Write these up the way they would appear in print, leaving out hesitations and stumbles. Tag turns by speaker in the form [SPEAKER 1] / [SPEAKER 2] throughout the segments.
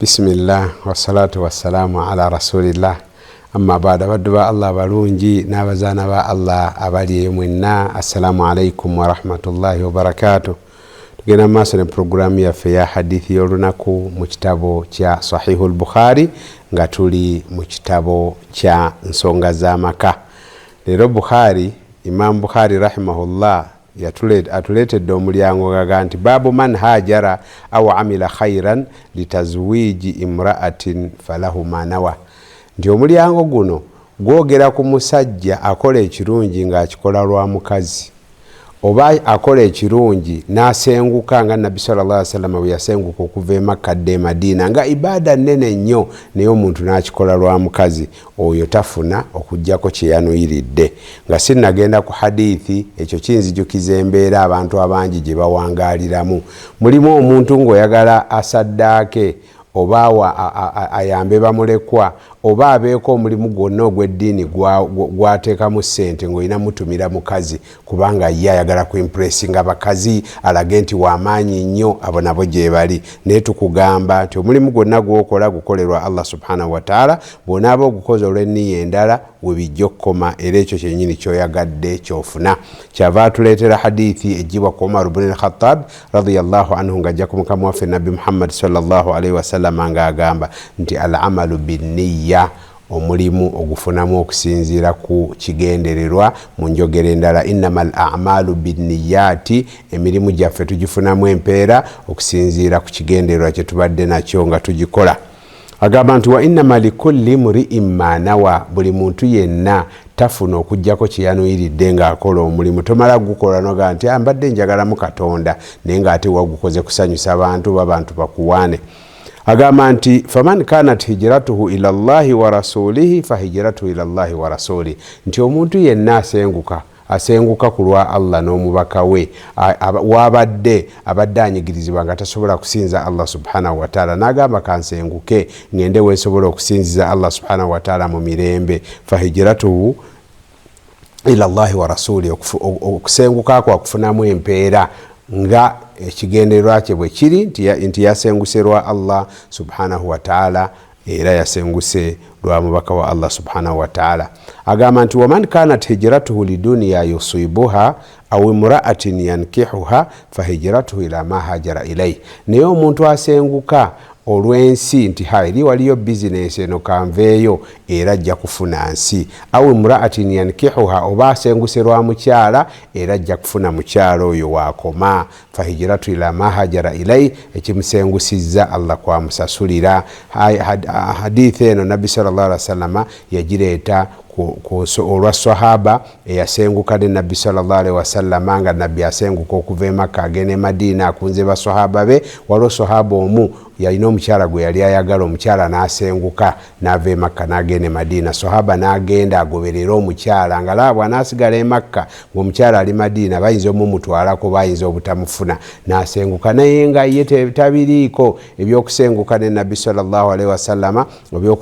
[SPEAKER 1] Bismillah wassalatu wassalamu ala rasulillah amma baada. Abaddu ba Allah abalungi n'abazaana ba Allah abali eyo mwenna, assalamu alaikum warahmatullahi wabarakatuh. Tugenda mu maaso ne puroguramu yaffe ya hadithi y'olunaku mu kitabo kya Sahihu Lbukhari, nga tuli mu kitabo kya nsonga z'amaka. Leero Bukhari, Imamu Bukhari rahimahullah, atuleetedde omulyango gaga nti baabu man hajara au amila khairan litazwiji imraatin falahu manawa, nti omulyango guno gwogera ku musajja akola ekirungi ng'akikola lwa mukazi, oba akola ekirungi n'asenguka nga Nabbi sallallahu alaihi wasallam bwe yasenguka okuva e Makka adda e Madiina, nga ibaada nnene nnyo, naye omuntu n'akikola lwa mukazi, oyo tafuna okuggyako kye yanuyiridde. Nga sinnagenda ku hadithi, ekyo kinzijukiza embeera abantu abangi gye bawangaaliramu. Mulimu omuntu ng'oyagala asaddaake oba ayambe bamulekwa oba abeeko omulimu gwonna ogw'eddiini gwateekamu ssente, ng'olina mutumira mukazi, kubanga ye ayagala kuimpressinga bakazi, alage nti wamaanyi nnyo. Abo nabo gye bali, naye tukugamba nti omulimu gwonna gwokola gukolerwa Allah subhanahu wataala. Bw'onaaba ogukoze olw'enniya endala, webijja okukoma, era ekyo kyennyini kyoyagadde kyofuna. Kyava atuleetera hadithi ejjibwa ku Umar buni Lkhatab radiallahu anhu, ng'ajja ku mukama waffe Nabbi Muhammadi sallallahu alaihi wasallama ng'agamba nti al amalu binniya, omulimu ogufunamu okusinziira ku kigendererwa. Mu njogera endala, innama al amalu binniyati, emirimu gyaffe tugifunamu empeera okusinziira ku kigendererwa kyetubadde nakyo nga tugikola. Agamba nti wa innama likulli mriin ma nawa, buli muntu yenna tafuna okugjako kyeyanuyiridde ng'akola omulimu. Tomala gukola noga nti mbadde njagalamu Katonda, naye ng'ate wagukoze kusanyusa bantu oba bantu bakuwaane. Agamba nti faman kanat hijratuhu ila llahi wa rasulihi fahijratuhu ila llahi wa rasulihi, nti omuntu yenna asenguka, asenguka ku lwa Allah n'omubaka we. Wabadde abadde anyigirizibwa nga tasobola kusinza Allah subhanahu wataala, n'agamba kansenguke ngende wensobola okusinziza Allah subhanahu wataala mu mirembe, fahijratuhu ila llahi wa rasuli, okusenguka kwe akufunamu empeera nga ekigendererwa kye bwe kiri nti yasenguse lwa Allah subhanahu wataala, era yasenguse lwa mubaka wa Allah subhanahu wataala. Agamba nti waman kanat hijratuhu liduniya yusibuha au imraatin yankihuha fahijratuhu ila ma hajara ilaih, naye omuntu asenguka olw'ensi nti ha, eri waliyo bizinesi eno, kanveeyo, era ajja kufuna nsi, au imraatin yankihuha, oba asenguse lwa mukyala, era ajja kufuna mukyala oyo wakoma, fahijratu ila ma hajara ilaih, ekimusengusizza Allah kwamusasulira. Hadithi eno Nabbi sallallahu alaihi wasallama yagireeta olwa sahaba eyasenguka ne Nabbi sallallahu alaihi wasallama, nga Nabbi asenguka okuva e Makka agenda e Madiina, akunze basahaba be. Waliwo sahaba omu yalina omukyala gwe yali ayagala, omukyala n'asenguka n'ava e Makka n'agenda e Madiina. Sahaba n'agenda agoberere omukyala, nga laba bw'anaasigala e Makka ng'omukyala ali Madiina, bayinza omumutwalako, bayinza obutamufuna. N'asenguka, naye nga ye tabiriiko ebyokusenguka ne Nabbi sallallahu alaihi wasallama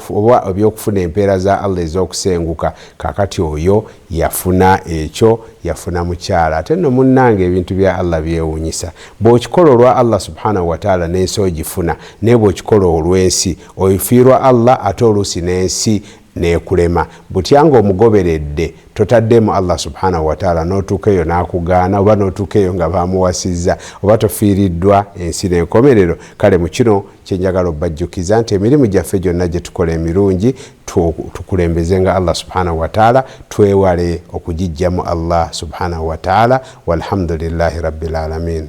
[SPEAKER 1] oba ebyokufuna empeera za Allah ez'okusenguka. Kakati oyo yafuna ekyo, yafuna mukyala. Ate nno munnange, ebintu bya Allah byewuunyisa. Bw'okikola olwa Allah subhanahu wataala, n'ensi ogifuna, naye bw'okikola olw'ensi, ofiirwa Allah, ate oluusi n'ensi nekulema. Butya nga omugoberedde, totaddemu Allah subhanahu wataala, n'otuuka eyo n'akugaana, oba n'otuuka eyo nga bamuwasizza, oba tofiiriddwa ensi n'enkomerero? Kale mu kino kyenjagala obajjukiza nti emirimu gyaffe gyonna gye tukola emirungi, tukulembeze nga Allah subhanahu wataala, twewale okugijjamu Allah subhanahu wataala. Walhamdulillahi rabbil alamin.